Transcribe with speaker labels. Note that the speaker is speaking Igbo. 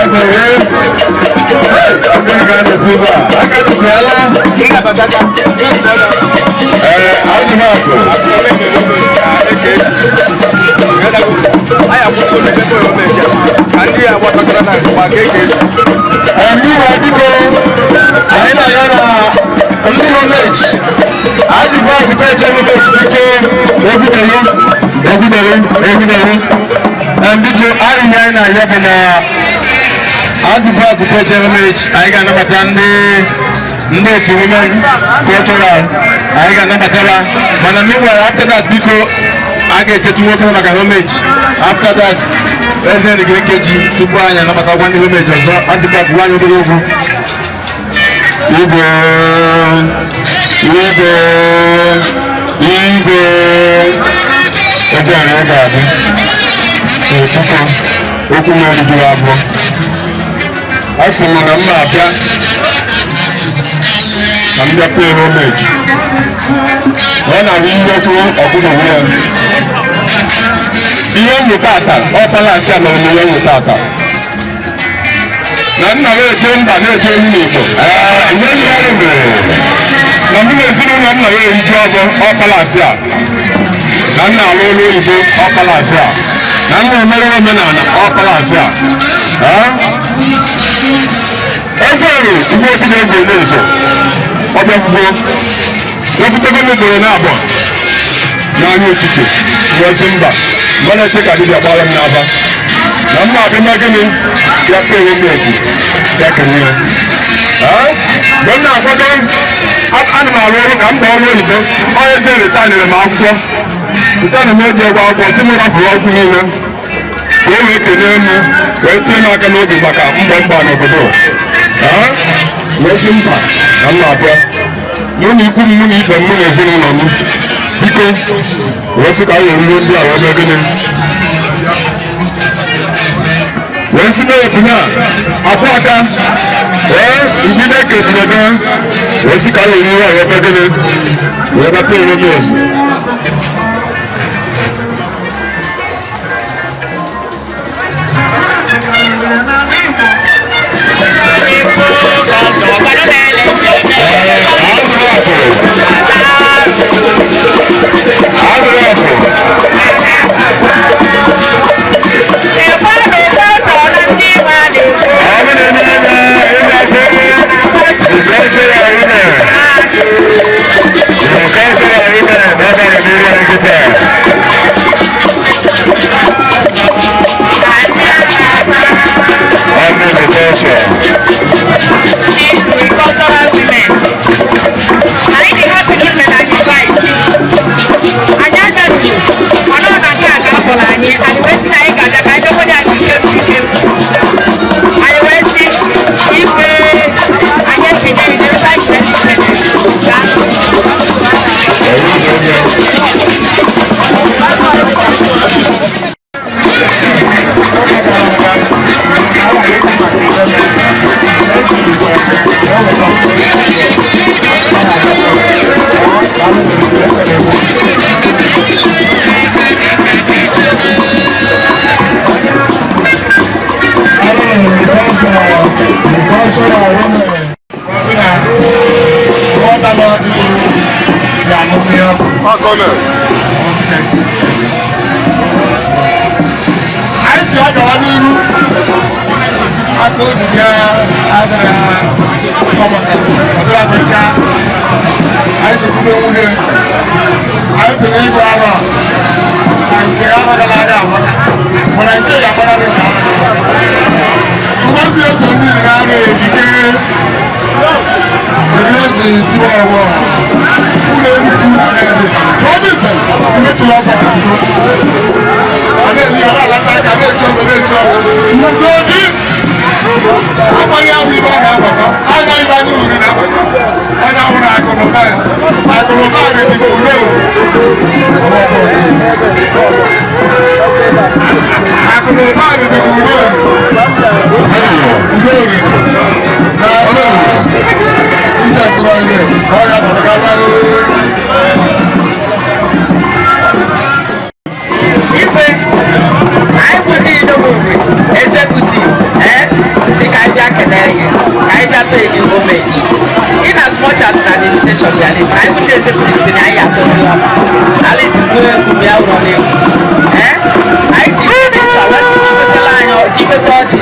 Speaker 1: Anyị fere ka a na-ekwu ebe a aka dụkwala. Ee, azụghị akụ. Ndị nwe, biko, anyị na-arịọ na ndị gọọmenti azịkwa azịkwa eche gọọmenti, biko, egwudere egwudere egwudere. Biko, arịrịọ anyị na-arịọ bụ na azịkwa akụkọ eche gọọmenti, anyị ga-anabata ndị otu women cultural, anyị ga-anabatala. Mana meanwhile, after that, biko, a ga-echetu nwoke maka homage. After that, eze ga-ekeji tupu anyị anabatakwa ndị homage ọzọ. Azịkwa bụ anyị obere okwu. Igwe, igwe, igwe, eze anyị ga-adị. Biko, okwu m erijuru afọ. A sị m na m na-abịa ka m bịa pay homage. Ọ na-abụ ihe okwu ọbụla onwe ya. Ihe nweta ata ọ palace a mere m ihe nweta ata na nna m eje mba na-eje elu n'Igbo. Ihe nyere mere na mụ na ezinụlọ nna m eriju ọgọ ọ palace a, na nna alụ ụlọ oyibo ọ palace a, na nna emere omenala ọ palace a. Eze igwe obi na-egwu na-ezo ọbịa gwugwo wepụtago m ugboro na abụọ n'anya ụtụtụ, ngozi mba mgbe na-eche ka dibịa gbara m n'aba na mma abịa na gịnị ya pee homage ya kenye ya. Mgbe m na-akwado, ana m arụ ọrụ ka m baa ọrụ oyibo. Onye eze resignịrị m akwụkwọ nta na m eji egwu akwụkwọ si m rafụrụ ọgwụ niile ka o wee kelee m, wee tie m aka n'obi maka mbọ mgba n'obodo. Wee sị mba na m na-abịa mụ na ikwu m, mụ na ibe m, mụ na ezinụlọ m. Biko, wee sị ka anyị eruru ndị a wee mee gịnị, wee sị na ebuna akwụ aka ee mbido ka ebunebe, wee sị ka anyị eruru a wee mee gịnị, wee bata ere m ezu.
Speaker 2: Cultural women. Anyị dị happy na ime na anyị invite. Anyị abịaruru, mana ọ na nke a ka a kpọrọ anyị, anyị wee sị na anyị ga-abịa ka anyị bịakwado anyị ike ike. Anyị wee sị, igwe, anyị ekene gị n'ebe anyị jere ikene. Daalụ.
Speaker 3: Sị na ọ dara ọjị tụrụ ozi ga-anụ mmiri ọkụ. Ọ sị na ike. Anyị si ọ gawa n'iru aka o ji bịa agara ọgbakọ ọdịrị afecha anyị chekwuru nwunye anyị si na igwe arọ na nke arọ gara aga amaka, mana nke ya gbara dị ka arọ gara aga. Ngozi eso mmiri na-arụ ebike eri o ji tiwa ọgbọ ụlọ erufu tọọ ihe chiri ọsọ ka mbụ a na-eri ya na-alacha aka na-echi ọzọ na-echi ọzọ udo dị agbaghị ahụ ibe a na-agbakọ anya ibe anya uri na-agbakọ onye ahụrụ akụnụba ya akụnụba ga-edịbụ udo akụnụba dịbụ udo udo na uche tụrụ ime ka ọ ga-abata gaba.
Speaker 2: Igwe, anyị bụ ndị Idobogwe executive. Efu bịa ụlọ n'efu. Ee, anyị ji ihe dị ncha wee sị ka iwetala anyị, ka iweta ọjị.